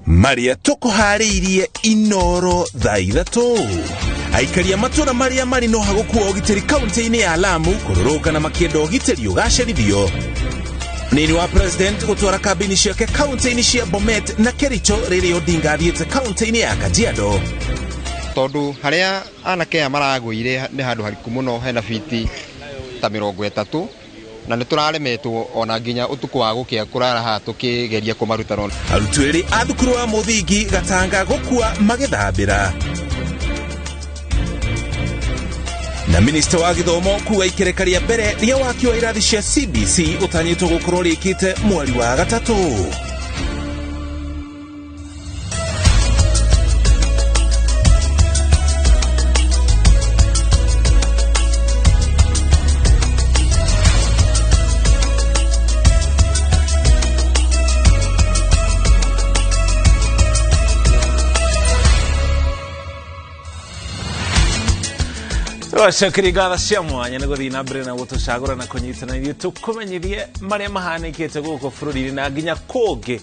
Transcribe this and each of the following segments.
Marĩa tũkũharĩirie Inoro thaa 3. Aikari a matũra marĩa marĩ no hagũkua ũgitĩri kaunti-inĩ ya Lamu kũrũrũngana makĩenda ũgitĩri ũgacĩrithio. Mũnini wa president gũtwara kambĩini ciake kaunti-inĩ cia Bomet na Kericho rĩrĩa Odinga athiĩte kaunti-inĩ ya Kajiado. Tondũ harĩa anake aya maragũire nĩ handũ hariku mũno, hena fiti ta 30, na nĩ tũraremetwo ona nginya ũtukũ wa gũkĩa kũrara haha tũkĩgeria kũmaruta. Arutwo erĩ a thukuru wa mũthingi Gatanga gũkua magĩthambĩra. Na minista wa gĩthomo kuga ikereka rĩa mbere rĩa waki wa irathi cia CBC ũtanyĩtwo gũkorwo rĩkĩte mweri wa 3. Tũracokeria ngatho cia mwanya nĩ gũthiĩ na mbere na gũtũcagũra na kũnyitana ithuĩ tũkũmenyithie marĩa mahanĩkĩte gũkũ bũrũri-inĩ na nginya kũngĩ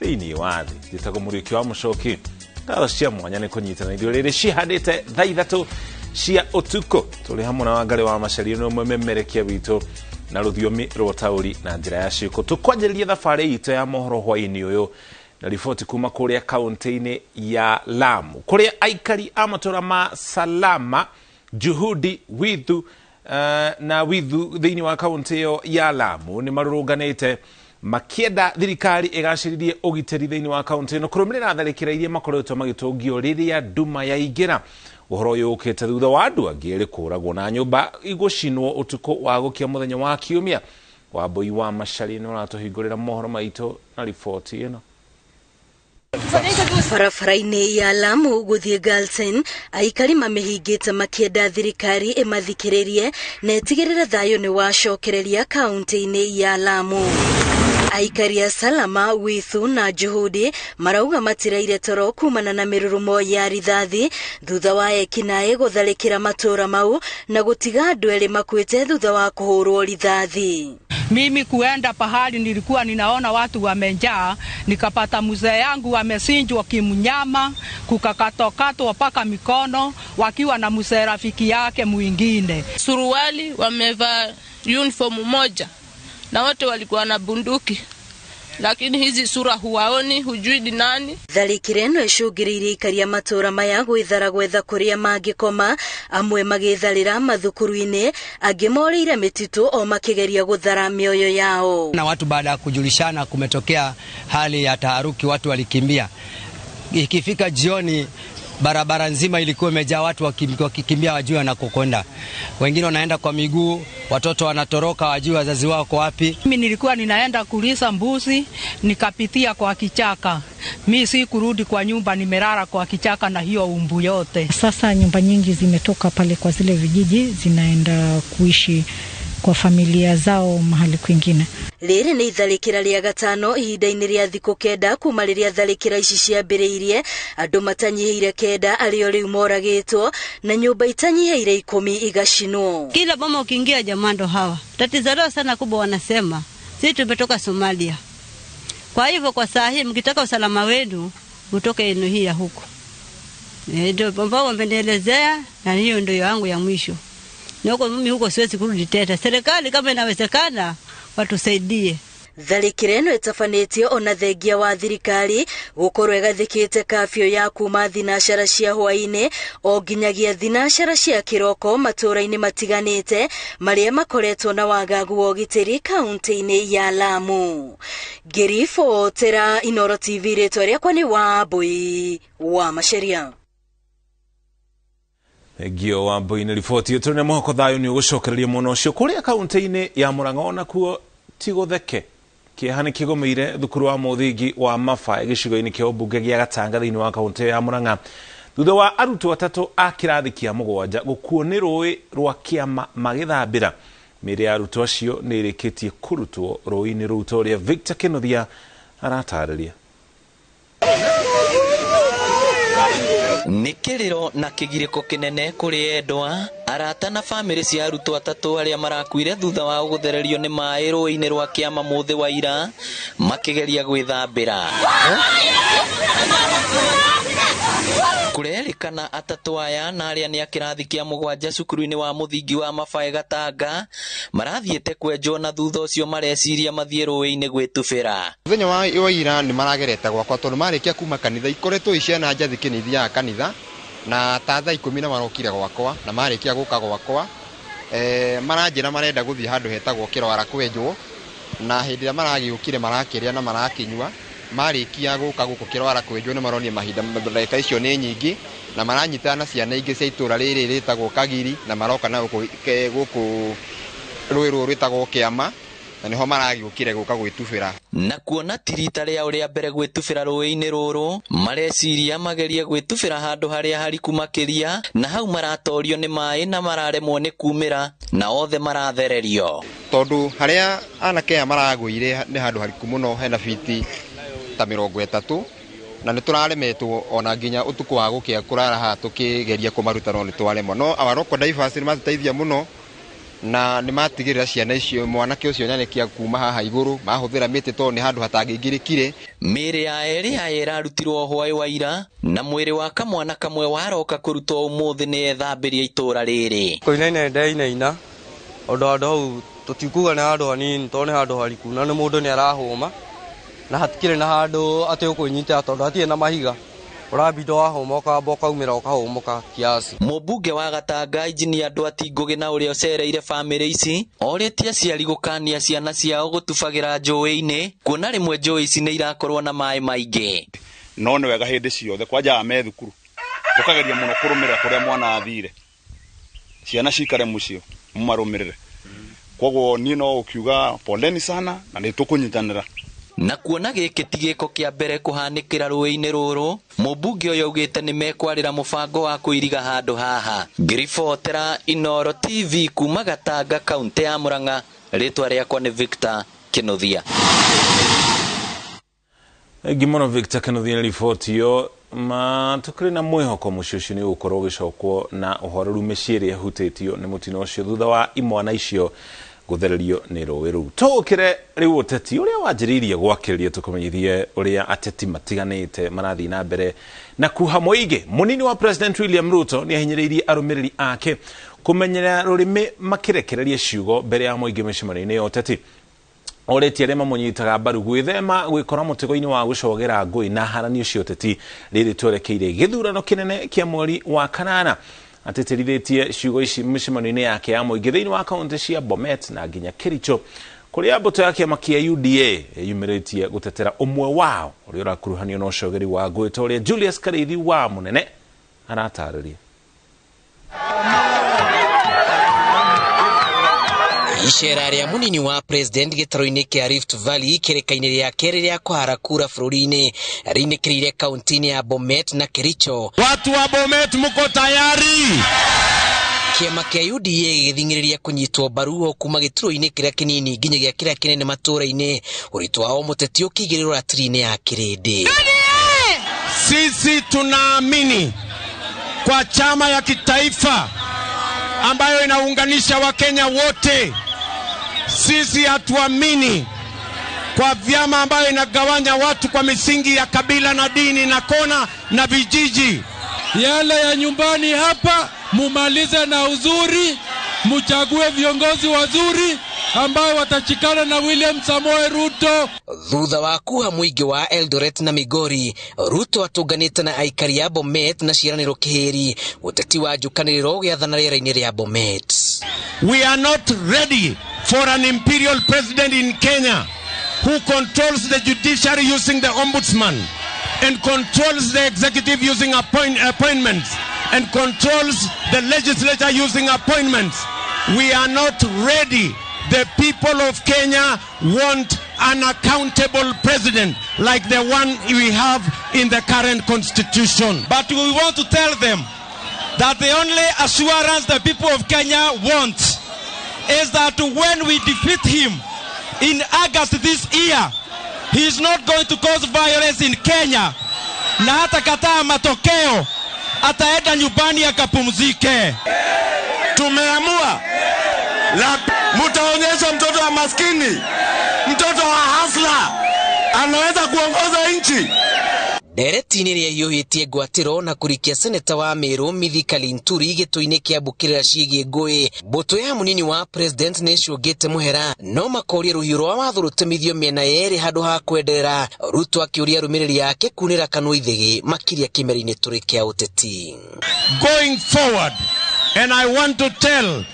thĩinĩ wa thĩ. Njĩtagwo Mũriũki wa Mũcoki. Ngatho cia mwanya nĩ kũnyitana ithuĩ rĩrĩ cihandĩte thaa 3 cia ũtukũ. Tũrĩ hamwe na Wangarĩ wa Macaria nĩ ũmwe memerekia witũ na rũthiomi rwa ũtaũri na njĩra ya ciĩko. Tũkwanjĩrĩria thabarĩ itũ ya mohoro hwaĩ-inĩ ũyũ na riboti kuma kũrĩa kaunti-inĩ ya Lamu kũrĩa aikari a matũra ma Salama, Juhudi, Withu na Withu thĩinĩ wa kaunti ĩyo ya Lamu nĩ marũrũnganĩte makĩenda thirikari ĩgacĩrithie ũgitĩri thĩinĩ wa kaunti ĩno kũrũmĩrĩra tharĩkĩra iria makoretwo magĩtũngio rĩrĩa nduma yaingĩra. Ũhoro ũyũ ũkĩte thutha wa andũ angĩ erĩ kũragwo na nyũmba igũcinwo ũtukũ wa gũkia mũthenya wa kiumia. Wambui wa Macaria nĩ ũratũhingũrĩra mohoro maitũ na riboti ĩno. Barabara-inĩ ya Lamu gũthiĩ Galsen, aikari mamĩhingĩte makĩenda thirikari ĩmathikĩrĩrie na ĩtigĩrĩre thayũ nĩ wacokereria kaunti-inĩ ya Lamu. Aikari a Salama, Withu na Juhudi marauga matiraire toro kumana na mĩrurumo ya rithathi thutha wa ekinaĩ gũtharĩkĩra matũra mau na gũtiga andũ erĩ makuĩte thutha wa kũhũrwo rithathi. Mimi kuenda pahali nilikuwa ninaona watu wamejaa, nikapata mzee yangu amesinjwa kimnyama, kukakatokatwa paka mikono, wakiwa na mzee rafiki yake mwingine. Suruali wamevaa uniform moja na wote walikuwa na bunduki, lakini hizi sura huwaoni, hujui ni nani. Tharĩkĩra ĩno ĩcũngĩrĩirie aikari a matũra maya gwĩthara gwetha kũrĩa mangĩkoma, amwe magĩtharĩra mathukuru-inĩ, angĩ morĩire mĩtitũ o makĩgeria gũthara mĩoyo yao. Na watu baada ya kujulishana kumetokea hali ya taharuki, watu walikimbia. Ikifika jioni barabara nzima ilikuwa imejaa watu wakikimbia wajui wanakokwenda. Wengine wanaenda kwa miguu, watoto wanatoroka wajui wazazi wao wako wapi. Mimi nilikuwa ninaenda kulisa mbuzi, nikapitia kwa kichaka. Mimi si kurudi kwa nyumba, nimelala kwa kichaka na hiyo umbu yote. Sasa nyumba nyingi zimetoka pale kwa zile vijiji zinaenda kuishi kwa familia zao mahali kwingine. Rĩrĩ nĩ itharĩkĩra rĩa gatano ihinda-inĩ rĩa thikũ 9 kuma rĩrĩa tharĩkĩra ici ciambĩrĩirie, andũ matanyihĩire 9 arĩa rĩu moragĩtwo na nyũmba itanyihĩire 10 igacinwo. Kila boma ukiingia jamaa ndo hawa. Tatizo lao sana kubwa wanasema sisi tumetoka Somalia. Kwa hivyo kwa saa hii mkitaka usalama wenu mtoke eneo hii ya huko. Ndio ambao wamenielezea na hiyo ndio yangu ya mwisho. Niko mimi huko siwezi kurudi tena. Serikali kama inawezekana watusaidie. Tharĩkĩra ĩno ĩtabanĩtio ona thengia wa thirikari gũkorwo ĩgathĩkĩte kafio ya kuma thinacara cia hwaĩ-inĩ o nginyagia thinacara cia kĩroko matũra-inĩ matiganĩte marĩa makoretwo na wagagu wa ũgitĩri kaunti-inĩ ya Lamu. Ngĩribotera Inoro TV, rĩtwa rĩakwa nĩ Wambui wa Macharia. Thengio Wambui nĩ riboti ĩyo. Tũrĩ na mwĩhoko thayũ nĩ ũgũcokereria mwena ũcio kũrĩa kaunti-inĩ ya Murang'a onakuo ti gũtheke. Kĩeha nĩ kĩgũmĩire thukuru wa mũthingi wa Mabaĩ gĩcigo-inĩ kĩa ũmbunge gĩa Gatanga thĩinĩ wa kaunti ya Murang'a thutha wa arutwo 3 a kĩrathi kĩa 7 gũkuo nĩ rũĩ rwa kĩama magĩthambĩra. Mĩĩrĩ ya arutwo acio nĩ ĩrĩkĩtie kũrutwo rũĩ-inĩ rũu ta ũrĩa Victor Kĩnuthia aratarĩria. Nĩ kĩrĩro na kĩgirĩko kĩnene kũrĩ endwa, arata na bamĩrĩ cia arutwo atatũ arĩa marakuire thutha wa gũthererio nĩ maĩ rũĩ-inĩ rwa Kĩama mũthĩ wa ira makĩgeria gwĩthambĩra. Kũrerĩkana atatũ aya na arĩa nĩ a kĩrathi kĩa mũgwanja cukuru-inĩ wa mũthingi wa Mabae Gatanga marathiĩte kwenjwo na thutha ũcio mareciria mathiĩ rũĩ-inĩ gwĩtubĩra. Mũthenya wa ira nĩ maragerete gwakwa tondũ marĩkia kuma kanitha ikoretwo i ciana njathĩki nĩ ithiaga kanitha na ta thaa 10 na marokire gwakwa na marĩkia gũka gwakwa maranjĩra marenda gũthiĩ handũ hetagwo Kĩrwara kwenjwo na hĩndĩ ĩrĩa maragĩũkire marakĩrĩa na marakĩnyua marĩkia gũka gũkũ Kĩrwara kwenjwo nĩ maronie mahinda ndagĩka icio nĩ nyingĩ na maranyitana na ciana ingĩ cia itũra rĩrĩ rĩtagwo Kagiri na maroka na gũkũ rũĩ rũrũ rwĩtagwo Kĩama na nĩho maragĩũkire gũka gwĩtubĩra. Na kuona ti rita rĩao rĩa mbere gwĩtubĩra rũĩ-inĩ rũrũ, mareciria magerie gwĩtubĩra handũ harĩa hariku makĩria na hau maratorio nĩ maĩ na mararemwo nĩ kumĩra na othe marathererio. Tondũ harĩa anake aya maragũire nĩ handũ hariku mũno hena fiti ta 30 na nĩ tũraremetwo ona nginya ũtukũ wa gũkĩa kũrara haha tũkĩgeria kũmaruta no nĩ twaremwo. No our local divers nĩ matũteithia mũno na nĩ matigĩrĩra ciana icio mwanake ũcio nĩarĩkia kuma haha igũrũ mahũthĩra mĩtĩ tondũ nĩ handũ hatangĩingĩrĩkire. Mĩĩrĩ ya erĩ aya ĩrarutirwo hwaĩ wa ira na mwĩrĩ wa kamwana kamwe waroka kũrutwo ũmũthĩ nĩ ethambĩria itũra rĩrĩ. Kũinaina ndeinaina ũndũ handũ hau tũtikuga nĩ handũ hanini tondũ nĩ handũ hariku na nĩ mũndũ nĩ arahũma na hatikĩrĩ na handũ atĩ ũkwĩnyitĩra tondũ hatirĩ na mahiga ũrambinda wahũma ũkamba ũkaumĩra ũkahũmũka kiasi. Mũmbunge wa Gatanga Injinia Ndwati Ngũgĩ na ũrĩa ũcereire bamĩrĩ ici orĩtie aciari gũkania ciana ciao gũtubagĩra njũĩ-inĩ kuona rĩmwe njũĩ ici nĩ irakorwo na maĩ maingĩ. No nĩ wega hĩndĩ ciothe kwanja me thukuru tũkageria mũno kũrũmĩrĩra kũrĩa mwana athire, ciana cikare mũciĩ mũmarũmĩrĩre. Koguo niĩ no ũkiuga poleni sana na nĩ tũkũnyitanĩra. Na kuona gĩkĩ ti gĩko kĩa mbere kũhanĩkĩra rũĩ-inĩ rũrũ, mũmbunge ũyũ augĩte nĩ mekwarĩra mũbango wa kũiriga handũ haha. Ngĩribotera Inooro TV kuma Gatanga kaunti ya Murang'a, rĩtwa rĩakwa nĩ Victor Kĩnuthia. Thengi mũno Victor Kĩnuthia nĩ riboti ĩyo. Ma tũkĩrĩ na mwĩhoko mũciĩ ũcio nĩ ũgũkorwo ũgĩcokwo na ũhoreru mĩciĩ ĩrĩa ĩhutĩtio nĩ mũtino ũcio thutha wa imwana icio gũthererio nĩ rũĩ rũu. Tũũkĩre rĩu ũteti ũrĩa wanjĩrĩirie gwakĩrĩria tũkũmenyithie ũrĩa ateti matiganĩte marathiĩ na mbere na kuha mũingĩ. Mũnini wa President William Ruto nĩ ahinyĩrĩirie arũmĩrĩri ake kũmenyerera rũrĩmĩ makĩrekereria ciugo mbere ya mũingĩ mĩcemanio-inĩ ya ũteti. Orĩtie arĩa mamũnyitaga mbaru gwĩthema gwĩkora mũtego-inĩ wa gũcogera ngũĩ na haranio cia ũteti rĩrĩ twerekeire gĩthurano kĩnene kĩa mweri wa kanana. Atĩtĩrithĩtie ciugo ici mĩcemanio-inĩ yake ya mũingĩ thĩinĩ wa kaunti cia Bomet na nginya Kericho kũrĩa mbũtũ ya kĩama kĩa UDA yumĩrĩtie gũtetera ũmwe wao ũrĩa ũrakuruhanio na ũcogeri wa ngũĩ ta ũrĩa Julius Karĩithi wa Mũnene aratarĩria. Icera rĩa munini wa president gĩtarũ-inĩ kĩa Rift Valley kĩrĩka-inĩ rĩa kerĩ rĩa kũhara kura bũrũri-inĩ rĩinĩkĩrĩire kaunti-inĩ ya Bomet na Kericho. Watu wa Bomet mko tayari? Kĩama kĩa UDA gĩgĩthing'ĩrĩria kũnyitwo mbaru o kuma gĩturwa-inĩ kĩrĩa kĩnini nginyagia kĩrĩa kĩnene matũũra-inĩ, ũritũ wao mũteti ũkĩigĩrĩrwo ratiri-inĩ ya kĩrĩndĩ. Sisi tunaamini kwa chama ya kitaifa ambayo inaunganisha Wakenya wote. Sisi hatuamini kwa vyama ambayo inagawanya watu kwa misingi ya kabila na dini na kona na vijiji. Yale ya nyumbani hapa mumalize na uzuri, muchague viongozi wazuri ambao watachikana na William Samoei Ruto. Thutha wa kuha mũingĩ wa Eldoret na Migori, Ruto atũnganĩte na aikari a Bomet na ciĩranĩro kĩhĩri, ũteti wa njũkanĩrĩro ũgĩathana rĩera-inĩ rĩa Bomet. We are not ready for an imperial president in Kenya who controls the judiciary using the ombudsman and controls the executive using appointments and controls the legislature using appointments. We are not ready. The people of Kenya want an accountable president like the one we have in the current constitution. But we want to tell them that the only assurance the people of Kenya want is that when we defeat him in August this year, he is not going to cause violence in Kenya. Na hata kataa matokeo ataenda nyumbani akapumzike. Tumeamua la mutaonyesha mtoto wa maskini, mtoto wa hasla anaweza kuongoza nchi. Ndereti-inĩ ĩrĩa ĩhiũhĩtie ngwatĩro na kũrikia seneta wa Meru Mithika Linturi gĩtũ-inĩ kĩa mbũkĩrĩra ciĩgiĩ ngũĩ, mbũtũ ya mũnini wa president nĩ ĩcũngĩte mũhera no makoria rũhiũ rwa watho rũtemithio mĩena yerĩ handũ ha kwenderera. Ruto akĩũria arũmĩrĩri ake kunĩra kanua ithĩgĩ makĩria kĩmera-inĩ tũrĩ kĩa ũteti. Going forward, and I want to tell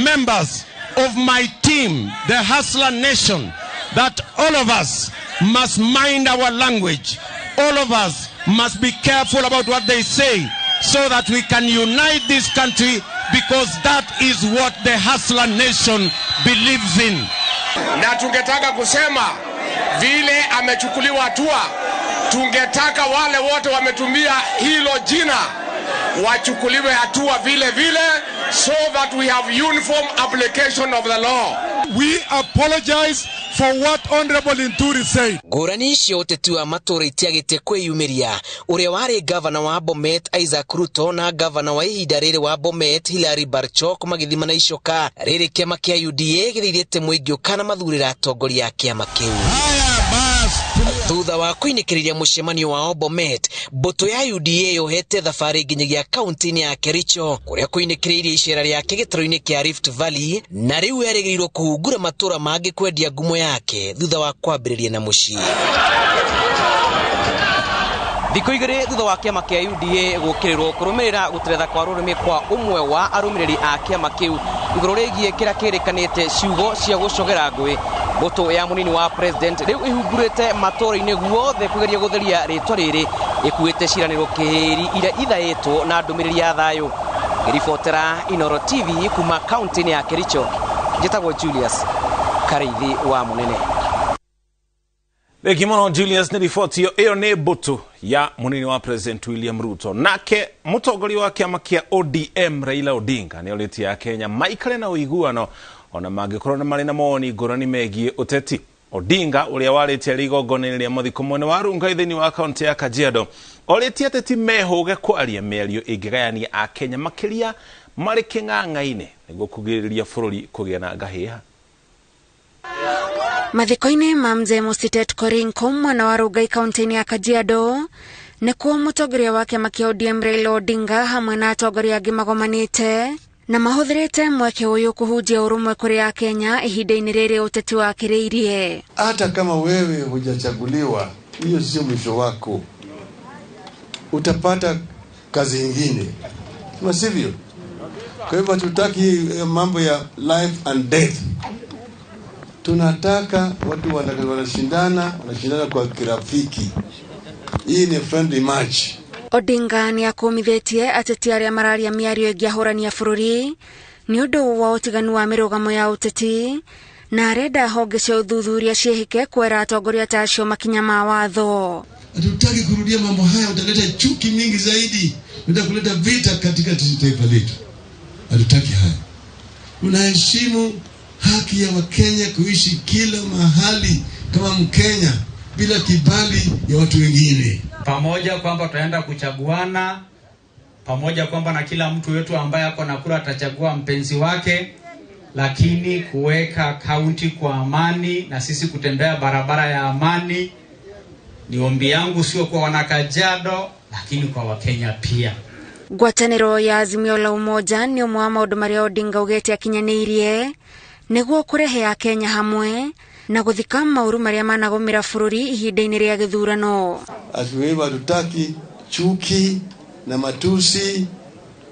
members of my team, the Hustler Nation, that all of us must mind our language. All of us must be careful about what they say so that we can unite this country, because that is what the Hustler Nation believes in. Na tungetaka kusema vile amechukuliwa hatua, tungetaka wale wote wametumia hilo jina wachukuliwe hatua vile vile, so that we have uniform application of the law. We apologize for what Honorable Linturi said. Ngũrani icio ũteti wa matũũra itiagĩte kwĩyumĩria. Ũrĩa warĩ gavana wa Bomet Isaac Ruto na gavana wa ihinda rĩrĩ wa Bomet Hilary Barchok magĩthimana icoka rĩrĩ kĩama kĩa UDA gĩthaithĩte mũingĩ ũkana mathurĩra atongoria a kĩama kĩu. Thutha wa kũinĩkĩrĩria mũcemanio wao Bomet, mbũtũ ya UDA yohete thabarĩ nginyagia kaunti-inĩ ya Kericho kũrĩa kũinĩkĩrĩirie icera rĩake gĩtarũ-inĩ kĩa Rift Valley, na rĩu erĩgĩrĩirwo kũhungura matũũra mangĩ kwendia ngumo yake thutha wa kwambĩrĩria na mũciĩ. Thikũ igĩrĩ thutha wa kĩama kĩa UDA gũkĩrĩrwo kũrũmĩrĩra gũteretha kwa rũrĩmĩ kwa ũmwe wa arũmĩrĩri a kĩama kĩu igũrũ rĩgiĩ kĩrĩa kĩrĩkanĩte ciugo cia gũcogera ngũĩ, mbũtũ ya mũnini wa president rĩu ihungurĩte matũũra-inĩ guothe kũgeria gũtheria rĩtwa rĩrĩ ĩkuĩte ciranĩro kĩhĩri iria ithaĩtwo na ndũmĩrĩri ya thayũ. Ngĩribotera Inooro TV kuma kaunti-inĩ ya Kericho, njĩtagwo Julius Karĩithi wa Mũnene. Thengio mũno Julius nĩ riboti ĩyo. Ĩyo nĩ mbũtũ ya mũnini wa president William Ruto. Nake mũtongoria wa kĩama kĩa ODM Raila Odinga nĩ orĩtie Akenya maikare na ũiguano ona mangĩkorwo marĩ na mawoni ngũrani megiĩ ũteti. Odinga ũrĩa warĩtie arĩ igongona-inĩ rĩa mathiko mwena wa Rongai thĩinĩ wa kaunti ya Kajiado orĩtie ateti mehũge kwaria mĩario ĩngĩgayania Akenya makĩria marĩ kĩng'ang'a-inĩ nĩguo kũgirĩrĩria bũrũri kũgĩa na ngahĩha. Mathiko-inĩ ma mzee Mositet Korinko mwena wa Rongai kaunti-inĩ ya Kajiado nĩkuo mũtongoria wa kĩama kĩa ODM Raila Odinga hamwe na atongoria angĩ magomanĩte na mahũthĩrĩte mweke ũyũ kũhunjia ũrũmwe kũrĩ Akenya ihinda-inĩ rĩrĩ ũteti wakĩrĩirie. Hata kama wewe hujachaguliwa, hiyo sio mwisho wako, utapata kazi nyingine, sio sivyo? Kwa hivyo hatutaki mambo ya life and death. Tunataka watu wanashindana kwa kirafiki. Hii ni friendly match. Odinga nĩ akũmithĩtie ateti arĩa mararia mĩario ĩngĩahũrania bũrũri nĩ ũndũ wa ũtiganu wa mĩrũgamo ya ũteti, na arenda honge cia ũthuthuria ciĩhĩke kwera atongoria ta acio makinya ma watho. Hatutaki kurudia mambo haya, utaleta chuki nyingi zaidi, utakuleta vita katika taifa letu. Hatutaki haya. Tunaheshimu haki ya Wakenya kuishi kila mahali kama Mkenya bila kibali ya watu wengine. Pamoja kwamba tutaenda kuchaguana, pamoja kwamba na kila mtu wetu ambaye ako na kura atachagua mpenzi wake, lakini kuweka kaunti kwa amani na sisi kutembea barabara ya amani ni ombi yangu, sio kwa wanakajiado lakini kwa Wakenya pia. Ngwatanĩro ya Azimio la Umoja nĩ ũmwe wa maũndũ marĩa Odinga augĩte akinyanĩirie nĩguo kũrehe Akenya hamwe na gũthika maũru marĩa managũmĩra bũrũri ihinda-inĩ rĩa gĩthurano. Hatutaki chuki na matusi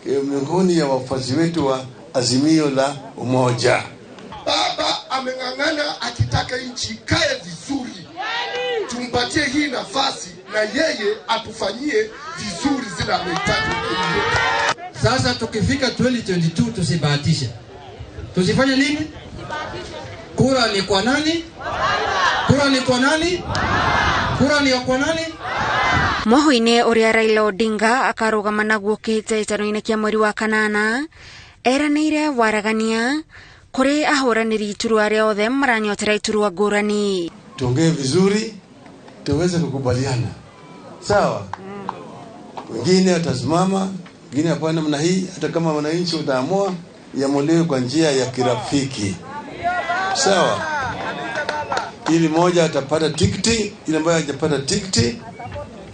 miongoni ya wafuasi wetu wa Azimio la Umoja. Baba ameng'ang'ana akitaka nchi ikae vizuri, tumpatie hii nafasi na yeye atufanyie vizuri zile amehitaji. Sasa tukifika 2022 tusibahatishe. Tusifanye nini? Kura ni kwa nani? Kura ni kwa nani? Kura ni kwa nani? Mwaho-inĩ ũrĩa Raila Odinga akarũgama naguo kĩhĩtahĩtano-inĩ kĩa mweri wa kanana eranĩire waragania kũrĩ ahũranĩri iturwa arĩa othe maranyotera iturwa ngũrani. Tuongee vizuri tuweze kukubaliana, sawa? Wengine watasimama, wengine hapana namna hii. Hata kama wananchi wataamua, iamuliwe kwa njia ya kirafiki, sawa? Ili moja atapata tikiti, ile ambayo hajapata tikiti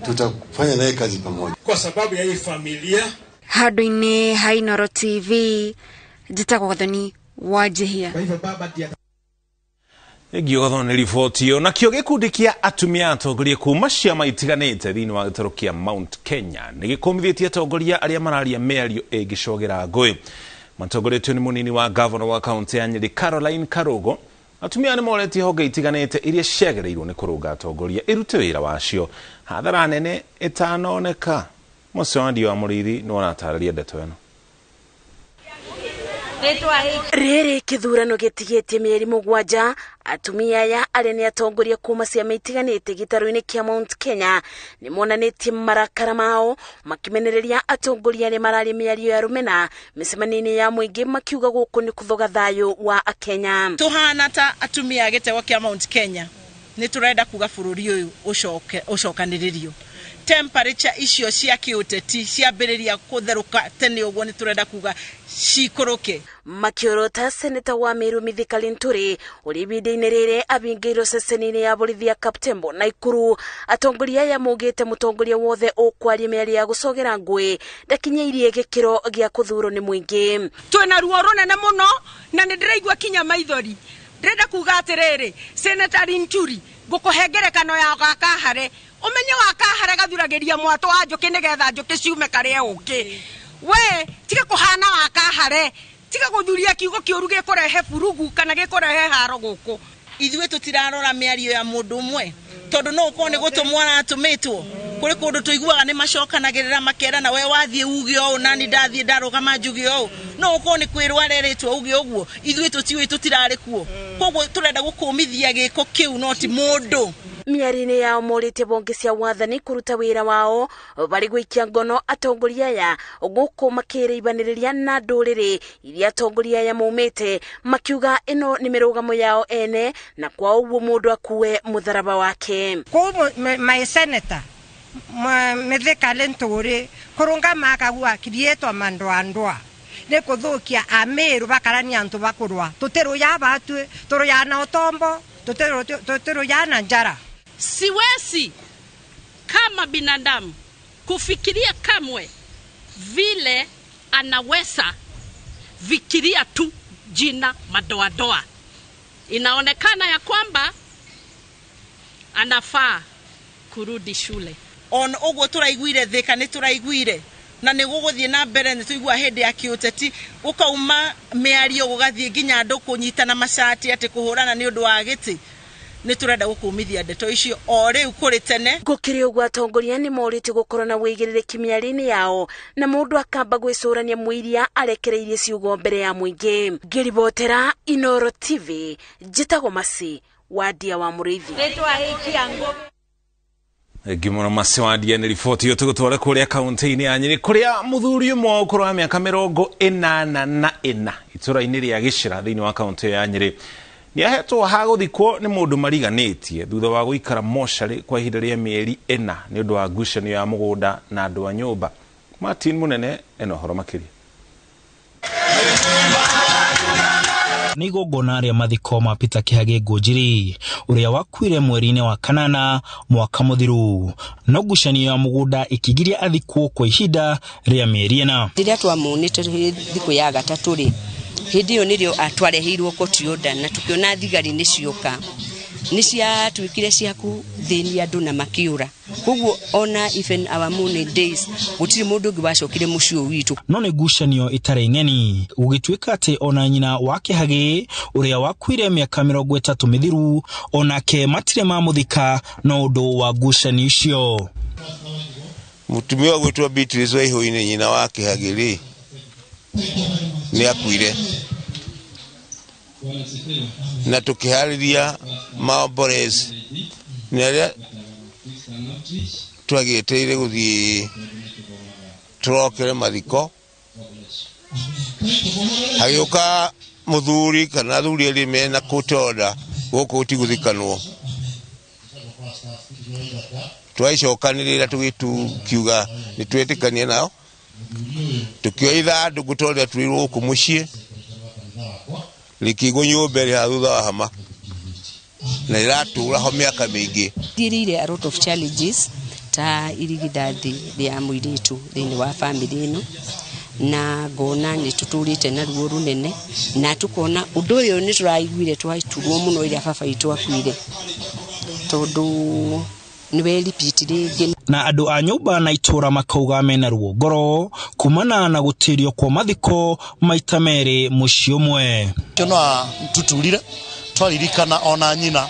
tutafanya naye kazi pamoja kwa sababu ya hii familia. Handũ-inĩ ha Inooro TV, njĩtagwo Gathoni Wanjihia. Ngiuga nĩ riboti ĩyo. Nakĩo gĩkundi kĩa atumia atongoria kuma ciama itiganĩte thĩinĩ wa gĩtarũ kĩa Mount Kenya nĩ gĩkũmithĩtie atongoria arĩa mararia mĩario ĩngĩcogera ngũĩ. Matongoretio nĩ mũnini wa gavana wa kaunti ya Nyĩrĩ Caroline Karugo. Atumia nĩ moretie honge itiganĩte iria ciagĩrĩirwo nĩ kũrũnga atongoria irute wĩra wacio hathara nene ĩtanoneka. Mũcio wa Ndio wa Mũrĩithi nĩ ũratarĩria ndeto ĩno. Rĩrĩ kĩthurano gĩtigĩtie mĩeri 7, atumia aya arĩa nĩ atongoria kuma ciama itiganĩte gĩtarũ-inĩ kĩa Mount Kenya nĩ monanĩtie marakara mao makĩmenereria atongoria arĩa mararia mĩario ya rũmena mĩcemanio-inĩ ya mũingĩ, makiuga gũkũ nĩ kũthoga thayũ wa Akenya. Tũhana ta atumia a gĩtegwa kĩa Mount Kenya nĩ tũrenda kuga bũrũri ũyũ ũcokanĩrĩrio. Temperature icio cia kĩũteti ciambĩrĩria kũtherũka tene ũguo nĩ tũrenda kuga cikũrũke. Makĩorota seneta wa Meru Mithika Linturi ũrĩa ihinda-inĩ rĩrĩ abingĩirwo ceceni-inĩ ya borithi ya Kaptembo Naikuru, atongoria aya maugĩte mũtongoria wothe ũkwaria mĩario ya gũcogera ngũĩ ndakinyĩirie gĩkĩro gĩa kũthurwo nĩ mũingĩ. Twĩna ruo rũnene mũno na nĩ ndĩraigua kinya maithori. Ndĩrenda kuga atĩrĩrĩ, Seneta Linturi, ngũkũhe ngerekano ya Gakahare. Umenye wa Kahare gathuragĩria mwatũ wa njũkĩ nĩgetha njũkĩ ciume karĩe ũkĩ. We tiga kũhana wa Kahare, tiga gũthuria kiugo kĩũru gĩkũrehe burugu kana gĩkũrehe haro gũkũ. Ithuĩ tũtirarora mĩario ya mũndũ ũmwe tondũ no ũkorwo nĩ gũtũmwo aratũmĩtwo. Kũrĩ kũndũ tũiguaga nĩ macokanagĩrĩra makerana, we wathiĩ uge ũũ nani ndathiĩ ndarũgama njuge ũũ. No ũkorwo nĩ kwĩrwo arerĩtwo uge ũguo, ithuĩ tũtiũĩ, tũtirarĩ kuo. Koguo tũrenda gũkũmithia gĩko kĩu no ti mũndũ. Mĩario-inĩ yao morĩtie bonge cia wathani kũruta wĩra wao barĩ gũikia ngono atongoria aya gũkũ makĩrĩibanĩrĩria na ndũrĩrĩ iria atongoria aya maumĩte, makiuga ĩno nĩ mĩrũgamo yao ene na kwa ũguo mũndũ akue mũtharaba wake. Kũu my senator Mithika Linturi kũrũngama akagua kirietwa mandoandoa nĩ kũthũkia Ameru bakarania antu bakũrũa tũtirũya batue tũrũya na ũtombo tũtirũya na njara. Siwezi kama binadamu kufikiria kamwe vile anaweza fikiria tu jina madoadoa. Inaonekana ya kwamba anafaa kurudi shule. On ũguo tũraiguire Thika nĩ tũraiguire na nĩ gũgũthiĩ na mbere, nĩ tũigua hĩndĩ ya kĩũteti gũkauma mĩario gũgathiĩ nginya andũ kũnyitana macati atĩ kũhũrana nĩ ũndũ wa gĩtĩ. Nĩ tũrenda gũkũmithia ndeto icio o rĩu kũrĩ tene. Gũkĩrĩ ũguo atongoria nĩ morĩtio gũkorwo na wĩigĩrĩrĩki mĩario-inĩ yao na mũndũ akamba gwĩcũrania mũiria arekereirie ciugo mbere ya mũingĩ. Ngĩribotera Inooro TV, njĩtagwo Masi Wandia wa Mũrĩithi. Ngimona Masi Wandia nĩ riboti ĩyo tũgũtwara kũrĩa kaunti-inĩ ya Nyĩrĩ kũrĩa mũthuri ũmwe wa ũkũrũ wa mĩaka 84 itũra-inĩ rĩa Gĩcĩra thĩinĩ wa kaunti ya Nyĩrĩ nĩ ahetwo ha gũthikwo nĩ mũndũ mariganĩtie thutha wa gũikara mocarĩ kwa ihinda rĩa mĩeri 4 nĩ ũndũ wa ngucanio ya mũgũnda na andũ a nyũmba. Martin Munene ena ũhoro makĩria. Nĩ igongona rĩa mathiko ma Peter Kĩhagĩ Ngũnjiri ũrĩa wakuire mweri-inĩ wa kanana mwaka mũthiru, no ngucanio ya mũgũnda ĩkĩgiria athikwo kwa ihinda rĩa mĩeri 4. Rĩrĩa twamuonete thikũ ya gatatũ rĩ, hĩndĩ ĩyo nĩrĩo atwareheirwo court order na tũkĩona thigari nĩ cioka nĩ ciatuĩkire cia kũthĩnia andũ na makĩũra. Koguo ona even our mourning days gũtirĩ mũndũ ũngĩ wacokire mũciĩ ũyũ witũ. No nĩ ngucanio ĩtarĩ ng'eni gũgĩtuĩka atĩ ona nyina wa Kĩhagĩ ũrĩa wakuire mĩaka 30 mĩthiru onake matirĩ mamũthika no ũndũ wa ngucanio icio. Mũtumia ũgwĩtwo Beatrice Waihũinĩ nyina wa Kĩhagĩ rĩ nĩ akuire na tũkĩharĩria maomborezi nĩ arĩa twagĩtĩire gũthiĩ tũrokere mathiko, hagĩũka mũthuri kana athuri erĩ mena court order gũkũ gũtigũthikanwo. Twacokanĩrĩra tũgĩkiuga nĩ twetĩkania nao, tukioya ithandũkũ tondũ rĩatwĩrwo gũkũ mũciĩ rĩkĩigwo nyũmba ĩrĩa thutha wa hama na rĩratũra ho mĩaka mĩingĩ. Thiĩrĩire a lot of challenges ta irigithathi rĩa mũirĩtu thĩinĩ wa bamĩrĩ ĩno, na ngona nĩ tũtũrĩte na ruo rũnene, na tũkona ũndũ ũyũ nĩ tũraiguire twaturwo mũno rĩrĩa baba witũ akuire, tondũ nĩwe repeat rĩngĩ. Na andũ a nyũmba na itũra makauga mena ruo ngoro kumana na gũtĩrio kwa mathiko maita merĩ mũciĩ ũmwe. Kĩo no tuturire twaririkana ona nyina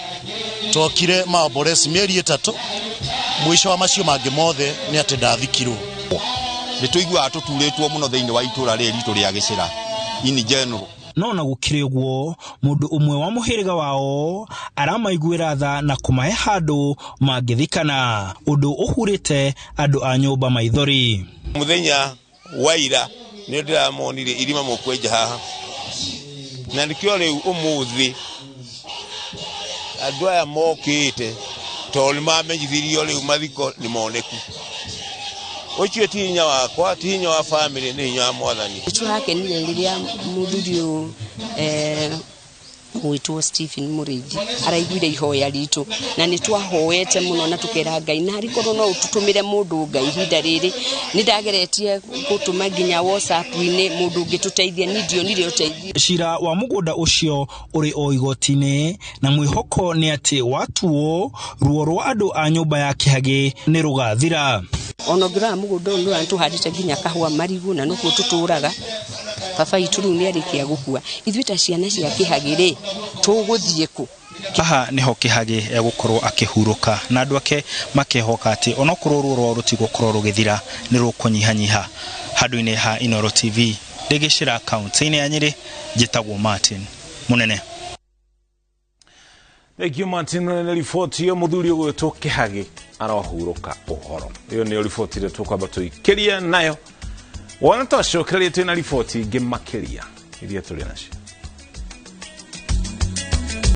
twokire maomboreci mĩeri 3, mũico wa macio mangĩ mothe nĩ atĩ ndathikirwo. Nĩ tũiguaga tũturĩtwo mũno thĩinĩ wa itũra rĩrĩ ritũ rĩa Gĩcĩra in general. No na gũkĩrĩ ũguo, mũndũ ũmwe wa mũhĩrĩga wao aramaiguĩra tha na kũmahe handũ mangĩthikana, ũndũ ũhurĩte andũ a nyũmba maithori. Mũthenya wa ira nĩ ndĩramonire irima mũkwenja haha, na nĩkĩo rĩu ũmũthĩ andũ aya mokĩte tondũ nĩ mamenyithirio rĩu mathiko nĩ moneku. Ũcio ti hinya wakwa, ti hinya wa bamĩrĩ, nĩ hinya wa Mwathani. Tũrakenire rĩrĩa mũthuri ũyũ gwĩtwo Stephen Mũrĩithi araiguire ihoya ritũ, na nĩ twahoete mũno na tũkera Ngai na arĩkorwo no ũtũtũmĩre mũndũ Ngai ihinda rĩrĩ. Nĩ ndageretie gũtũma nginya WhatsApp-inĩ mũndũ ũngĩtũteithia, niĩ ndionire ũteithio. Cira wa mũgũnda ũcio ũrĩ o igoti-inĩ, na mwĩhoko nĩ atĩ watuo ruo rwa andũ a nyũmba ya Kĩhagĩ nĩ rũgathira. Ona ũngĩrora mũgũnda ũyũ nĩ tũhandĩte nginya kahũa, marigũ, na nokuo tũtũraga. Baba witũ rĩu nĩ arĩkia gũkua, ithuĩ ta ciana cia Kĩhagĩ rĩ tũgũthiĩ kũ? Haha nĩho Kĩhagĩ egũkorwo akĩhurũka, na andũ ake makehoka atĩ onokorwo ruo rwao rũtigũkorwo rũgĩthira nĩ rũkũnyihanyiha. Handũ-inĩ ha Inooro TV ndĩ Gĩcĩra kaunti-inĩ ya Nyĩrĩ, njĩtagwo Martin Mũnene. Thank you Martin Mũnene. Riboti ĩyo mũthuri ũgwĩtwo Kĩhagĩ arohurũka ũhoro. Ĩyo nĩyo riboti ĩrĩa tũkwamba tũikĩrie nayo. Wona twacokereria twĩna riboti ingĩ makĩria iria tũrĩ nacio.